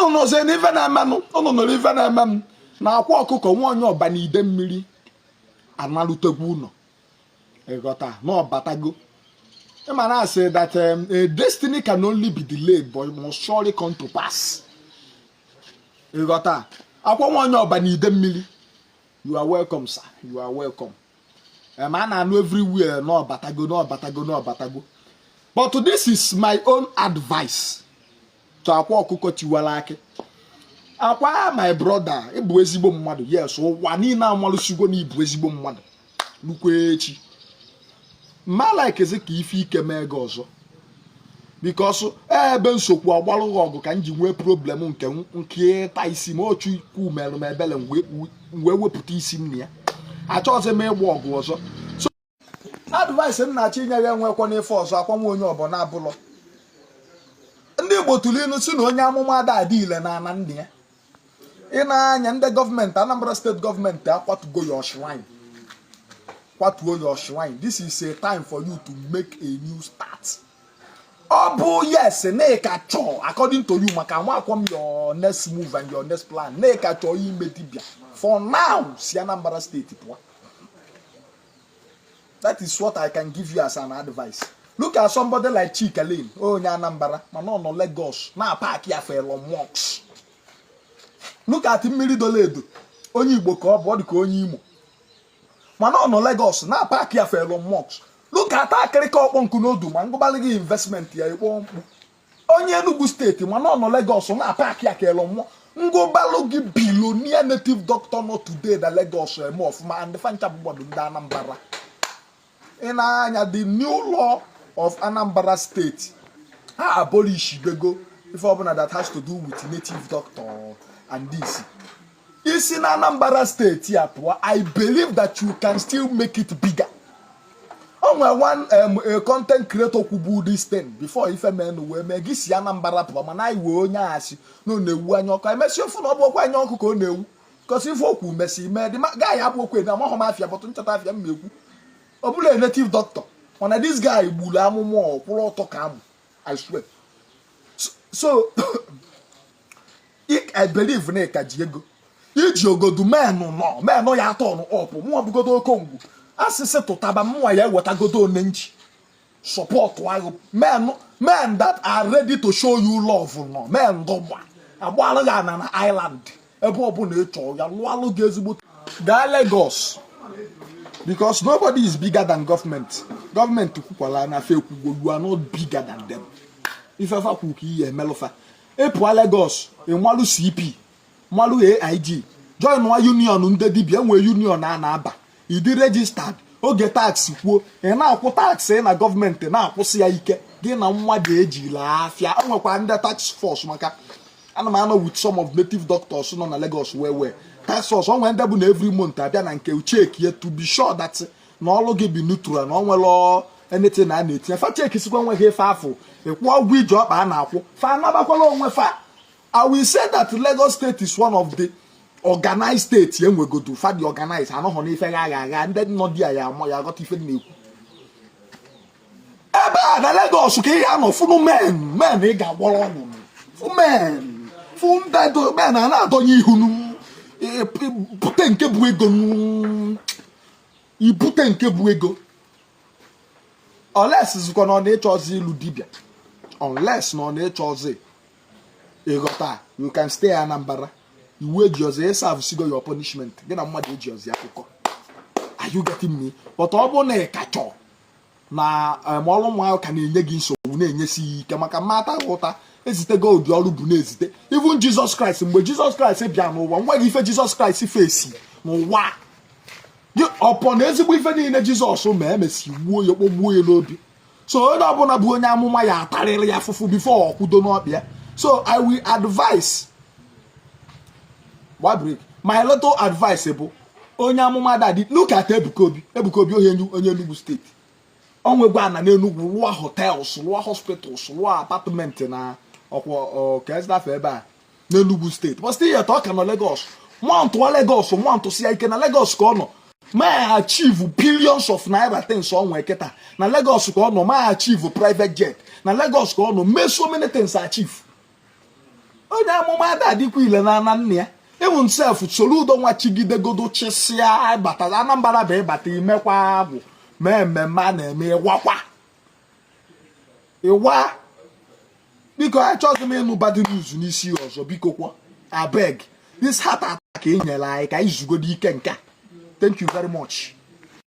Ụnụ nọzie n'ife na-emenụ. Ụnụ nụrụ ife na-eme m na Akwa Ọkụkọ nwaonye ọba na ide mmiri analutegwu ụlọ. Ịghọta na ọbatago. Ịma na asị that a destiny can only be delayed but must surely come to pass. Ịghọta, Akwa nwaonye ọba na ide mmiri, you are welcome, sir, you are welcome. A na-anụ everywhere na ọbatago, na ọbatago, na ọbatago. But this is my own advice to Akwa Ọkụkọ Tiwara Akị. Akwa, my brother, ịbụ ezigbo mmadụ. Yes, ụwa niile amalụsigo na ịbụ ezigbo mmadụ. Lukwa echi mma likezi ka ife ike mee gị ọzọ, because ebe nsogbu agbalụghị ọgụ ka m ji nwee problem nke ịta isi ma ochu ikwu merụ m ebele m wee wepụta isi m na ya. Achọghịzị m ịgba ọgụ ọzọ. So advice m na-achọ inye ya, enwekwa n'ife ọzọ. Akwanwe onye ọbụla abụlọ ndị Igbo tụrụ ilu si na onye amụma ada adị ile na ana nna ya. Ị na-anya ndị gọọmenti Anambra Steeti, gọọmenti akwatugo your shrine, kwatuo your shrine. This is a time for you to make a new start. Ọ bụ yes na ị ka chọọ, according to you, maka nwa m, your next move and your next plan, na ị ka chọọ ime dibia. For now, si Anambra Steeti pụọ. That is what I can give you as an advice. Look at somebody like Chika Lane, onye Anambra mana ọ nọ Lagos na park ya for Elon Musk. Look at Mmiri Dolo Edo, onye Igbo ka ọ bụ, ọ dị ka onye Imo, mana ọ nọ Lagos na park ya for Elon Musk. Look at Akịrịka ọkpọ nkụ n'odu, ma ngụbalị gị investment ya ịkpọ mkpu, onye Enugu Steeti, mana ọ nọ Lagos na park ya ka Elon Musk. Ngụbalụ gị billionaire native doctor nọ today na Lagos eme ọfụma, and fancha bụ gbado ndị Anambra. Ị na-anya the new law of Anambra State, ha abolish bego ife ọbụla that has to do with native doctor and this. Isi na Anambra Steeti a pụọ, I believe that you can still make it bigger. O nwere one a content creator kwubu this thing before ife menụ wee mee gị si Anambra pụọ, mana anyị wee onye asị na ọ na-ewu anya ọkụ. Emesi ofu na ọ bụ okwu anya ọkụ ka ọ na-ewu kọsi ife okwu mesi mee dị guy abụ okwu na amaghị m afịa bọtụ nchọta afịa m ekwu. Ọ bụla a native doctor, mana this guy gburu amụma ọ kwụrụ ọtọ ka amụ, I swear. So I believe na ịka ji ego iji ogodu menụ nọ menụ ya atọ ọnụ ọpụ mụọ bụgodo okongwu asịsị tụtaba mụnwa ya ewetagodo one nji support ahụ. Men that are ready to show you love nọ, men dọgba agbalụ gị ana na island ebe ọbụla ị chọrọ ya lụalụ gị ezigbo. Gaa Lagos, because nobody is bigger than government. Gọọmenti kwukwala na fe ekwugwo, you are not bigger than them. Ifefa kwu ka ihe emelụfa. Ịpụa Lagos, ịmalụ CP, malụ AIG, join nwa union ndị dibịa enwee union a na-aba, ịdị registered. Oge tax kwuo, ị na-akwụ tax na gọọmenti na-akwụsị ya ike gị na mmadụ ejila afịa. O nwekwa ndị task force, maka ana m anọ with some of native doctors nọ na Lagos wee wee task force. O nwere ndị bụ na every month abịa na nke check ye to be sure that na ọlụ gị bi neutral, na ọ nwere anything a na-etinye fa. Check sikwa nweghị ife afụ, ịkwụ ụgwọ ije ọkpa a na-akwụ fa, anabakwala onwe fa. I will say that Lagos State is one of the organized states enwegodu. Fa dị organized, anọghọ n'ife gha agha agha. Ndị nọ di ya ama ya aghọta ife m na-ekwu. Ebe a na Lagos ka ị ga-anọ fụnụ men ị ga-agbọrọ ọgwụ, fụ men, fụ ndị men a na-adọnye ihu nụ, bute nke bụ ego nụ, ibute nke bụ ego, unless zikwa na ọ na-ịchọ ọzọ ịlụ dibịa, unless na ọ na-ịchọ ọzọ. Ịghọta, you can stay Anambra. Iwu eji ọzọ ịserve sigo your punishment gị na mmadụ eji ọzọ akụkọ. Are you getting me? But ọ bụrụ na ị ka chọọ na ọrụ ụmụ ahụ ka na-enye gị nsogbu, na-enyesi ya ike, maka mmata ụta ezitego ụdị ọrụ bụ na-ezite. Even Jesus Christ, mgbe Jesus Christ bịa n'ụwa, nwa gị, ife Jesus Christ fesi n'ụwa ọpọ na ezigbo ife niile Jizọs ma emesi gbuo ya, kpọgbuo ya n'obi. So onye ọbụla bụ onye amụma ya atarịrị ya afụfụ before ọkwudo n'ọkpịa. So I will advise, gba break. My little advice bụ, onye amụma daddy, look at Ebuka Obi. Ebuka Obi, onye Enugu Steeti, o nwegwa ana n'Enugwu, rụọ hotels, rụọ hospitals, rụọ apartment na ọkwa ka ezidafe ebe a n'Enugu Steeti, but still yet ọ ka nọ Lagos mount Lagos mount si ya ike na Lagos ka ọ nọ ma achieve billions of naira things ọ nwee kịta. Na Lagos ka ọ nọ ma achieve private jet. Na Lagos ka ọ nọ mee so many things achieve. Onye amụma ada adịkwa ile na ana nna ya. Even sef, Soludo nwa chigidegodo chịsịa bata Anambra bụ ịbata imekwa agwụ mee mmemme a na-eme, ịwakwa ịwa. Biko, achọghị m ịnụ bad news n'isi ya ọzọ. Biko kwa, abeg, this heart attack e nyere anyị ka anyị zugodo ike nke a. Thank you very much.